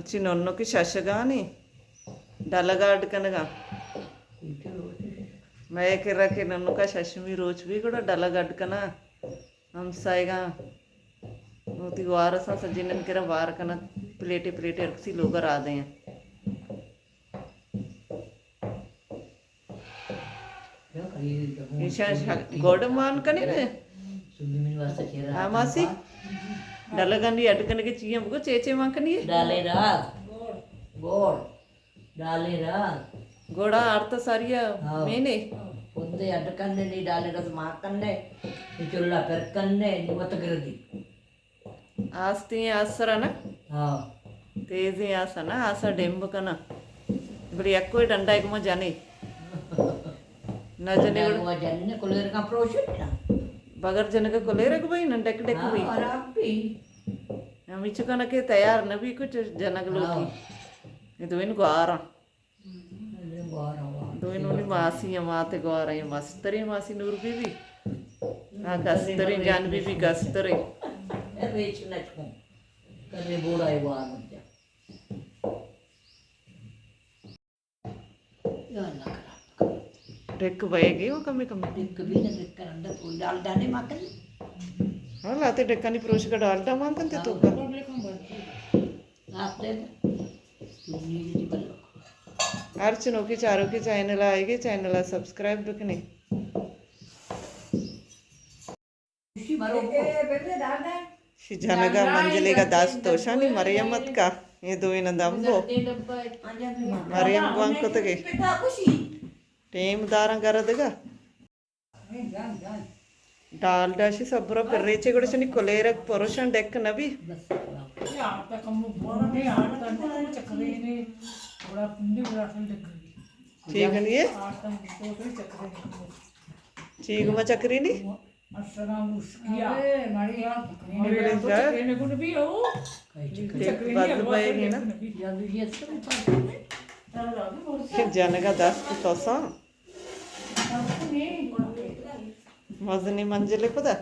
چی ننکے ششگانی ڈلگ اڈ کنگا۔ مئے کرا کہ ننکا ششمی روچ بی گڑا ڈلگ اڈ کنا۔ ہمسائیگاں وتی وارساں سجینانی کرا وار کناں، پلیٹے پلیٹے ہرکسی لوگا را دئیاں۔ ایشاں شا-، گوڑ مان کنی نے؟ ہاں ماسی، ڈلگانی اڈ کنگے چیئے بگو، چے چے مان کنی؟ ڈالے راز، گوڑ۔ ڈالیں راز۔ گوڑا آرت ساریا ہاں۔ مینے۔ پندے اڈ کننے، نی ڈالیں راز ما کننے، نی چلا پر کننے، نی وت گردی۔ آستیں آسرا نا؟ ہاں۔ تیزیں آسا نا، آسا ڈیمب کنا۔ بڑی اکوئی ڈنڈا ایک ما جانے۔ نہ جنے ڈنڈا گڑا۔ ما جنے کلیر کا پروشت نا۔ بغیر جنے کا کلیر کو بھائی، نہ ڈک ڈک ہاں، بھائی۔ اور آپ بھی۔ ہمیں چکا نہ کہ تیار نہ بھی کچھ جنگ لوٹی۔ ہاں۔ یہ دوئین گوارا۔ دوئیں نونی ماسی ء مات ء گوار ء مستریں ماسی نور بی بی۔ آ کستریں جان بی بی کستریں۔ ریچ نچکوں۔ کرے بوڑا ء وار مجا۔ یا اللہ کرا۔ ڈک بئے گی وہ کمی کمی۔ ڈک بھی نہ ڈک کرن دا پول ڈال ڈانے ما کن۔ ہاں، لاتے ڈکانی پروش کا ڈال ڈا مان کن تے تو کا۔ ہرچ نوکی چاروکی چینل آئیگے، چینل سبسکرائب بکنے۔ شی جنگا منجلے گا دست توشانی مریم اتکا، یہ دوئین دمبو۔ مریم گوان کتگے۔ ٹیم داراں گردگا۔ ڈالڈا شی سبرا پر ریچے گڑا شنی کلیرک پروشن ڈیک نبی۔ ٹھیک نہیں ہے۔ ٹھیک ما چکری نہیں۔ بس بھائی ہے نا۔ جنگا دست تو سا۔ مزنی منزل پدا۔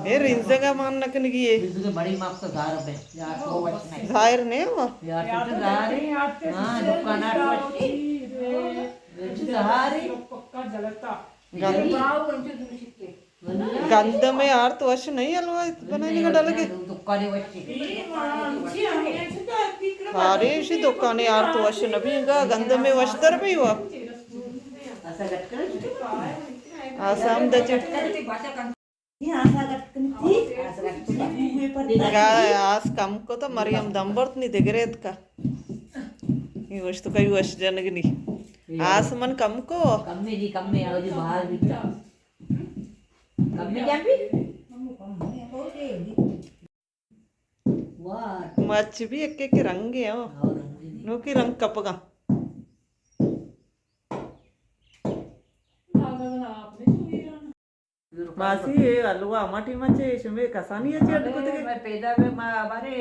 اے رنزگا مان نکنگی ہے۔ ظاہر نہیں ہوا۔ گند-، گندم ء آرت وش نہیں حلوا بنائینگ ء ڈلگے۔ ہارے اشی دکانے آرت وش نبی انگا گندم ء وشتر بی وا۔ آسام دچ۔ گا آس کم کو تو مریم دم برت نی دگریت کا۔ یہ وش تو کئی وش جنگنی۔ آس من کم کو۔ کمی جی کمی آو جی باہر بھی۔ کمی جان بھی۔ مچ بھی ایک ایک رنگ ہے۔ نوکی رنگ کپگا۔ ماسی، یہ حلوا ہما ٹیم چے شمے کسانی چے اڈ کتگے؟ میں پیدا میں ما ہمارے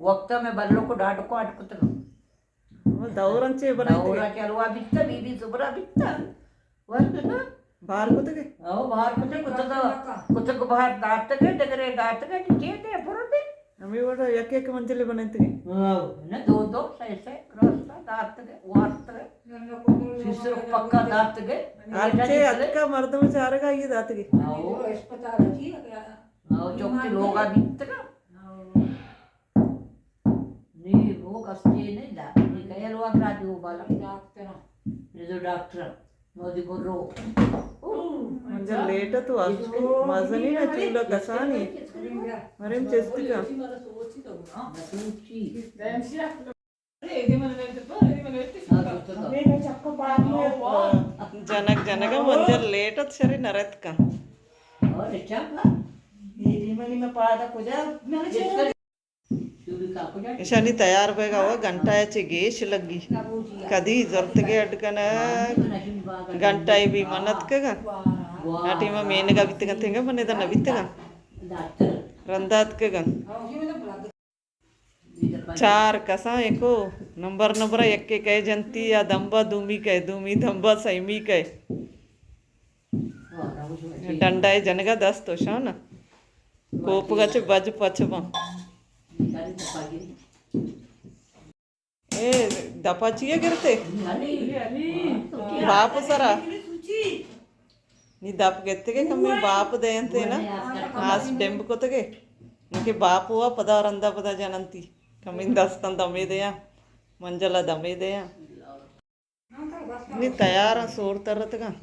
وقت میں بلو کو ڈاڈ کو اڈ کتگ۔ وہ دور انچے بنائے دور تھے۔ کے حلوا بیتا، بی بی زبرا بیتا۔ وہ نا؟ باہر کتگے؟ او باہر کتگ، کتگ، کتگ باہر داتگے، ڈگرے داتگے، نیچے دے، پرو دے۔ ہمیں وہ یک یک منزلے بنائے تھے۔ ہاں، نہ دو دو، سے سے، راستہ داتگے، وارتگے۔ سیسر پکا داتگے۔ ہرچے اتکا مردم چارگا یہ داتگے۔ آؤ۔ آؤ، چوکی لوگا بیتگا۔ نی وہ کسے نہیں دا۔ نی کہے لوگ را دیو بالا۔ یہ تو ڈاکٹر۔ مودی گرو۔ منجا لیٹ تو آ۔ مزنی نا چولا کسانی۔ مریم چستی کا۔ جنک جنک منجر لیٹ ات شری نرت کن۔ ایشانی تیار بیگا ہوا گھنٹہ چے گیش لگی۔ کدی زرتگے اڈ کن گھنٹہ بھی منت کگا۔ آ ٹیما مینگا بیتگا تھنگا من ادا نہ بیتگا۔ رندات کگا۔ چار کساں ایکو نمبر نمبر یکے کئے جنتی یا دمبا دومی کئے، دومی دمبا سیمی کئے۔ ڈنڈا ءِ جنگا دست وشان۔ کوپگا چہ بج پچ باں۔ اے دپا چیا گرتے؟ باپ سرا۔ نی دپ گرتگے کمیں باپ دینتے نا۔ آس ڈمب کتگے۔ کہ باپ ہوا پدا رندا پدا جننتی۔ کمیں دستان دمے دیاں۔ منجلا دمے دیاں۔ نی تیاراں سور ترتگاں۔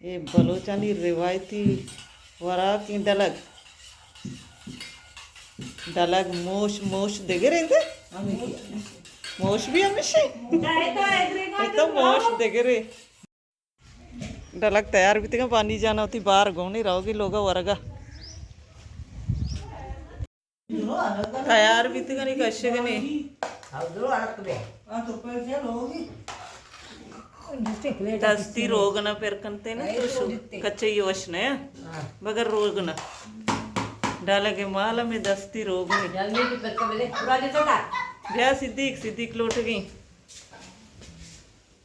اے بلوچانی روایتی وراکیں ڈلگ۔ ڈلگ موش، موش دگر انت؟ موش بھی ہمیشی؟ تو موش دگرے۔ ڈلگ تیار بیتگاں، بانی جان وتی بار گونی روگی لوگا ورگا۔ تیار بیتگنی کشگنی۔ دستی روگنا پر کنتے نا تو شو۔ کچئی وش نہ بگر روگنا۔ ڈالگے مال میں دستی روگنی۔ بیا صدیق، صدیق لوٹگی۔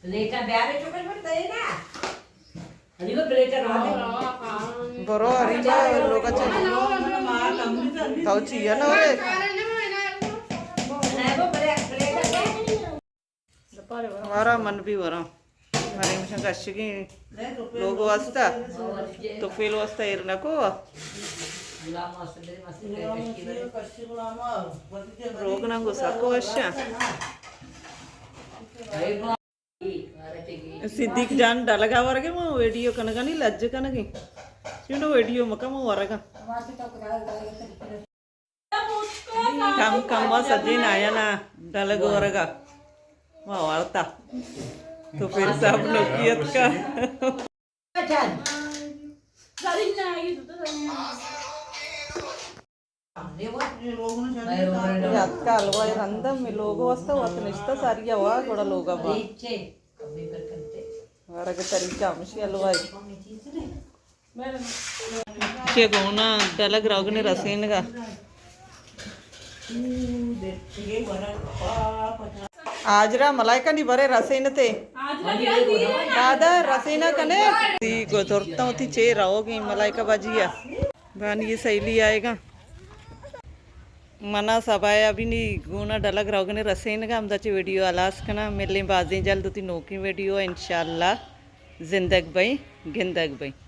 پلیٹاں بیارے چوکش بڑتا ہے نا۔ علی وہ پلیٹاں رہا دے۔ برو حلیمہ لوگا چل۔ تو چیا نہ ورے؟ نہیں، وہ بڑے پلیٹاں دے۔ ورا من بھی وراں۔ مریم شن کشگی لوگ واسطہ۔ تو فیل واسطہ ایر نکو۔ روگنا گو سکو اشا۔ صدیق جان ڈلگا ورگے، ما ویڈیو کنگانی لج کنگی۔ چونو ویڈیو مکا ما ورگا۔ کم کم ما سجین آیا نا ڈلگ ورگا۔ ما ورتا۔ تو پھر سب لوکی اتکا۔ اتکا حلوہ رندم، می لوگ واسطہ وت نشتہ ساری ہوا گڑا لوگا با۔ ورگ طریقہ ہمشی حلوہ۔ چے گونا ڈلگ روگنے رسینگا۔ آجرا ملائکہ نی برے رسینتے۔ دادا رسینا کنے۔ تی گو ترتاں تی چے روگی ملائکہ باجی ءَ۔ بانی یہ سیلی آئے گا۔ منا سبایا بھی نی گونا ڈلگ روگنے رسینگا، ہمدا چے ویڈیو ہلاس کنا۔ ملیں بازیں جلد تی نوکیں ویڈیو انشاءاللہ۔ زندگ بئیں، گندگ بئیں۔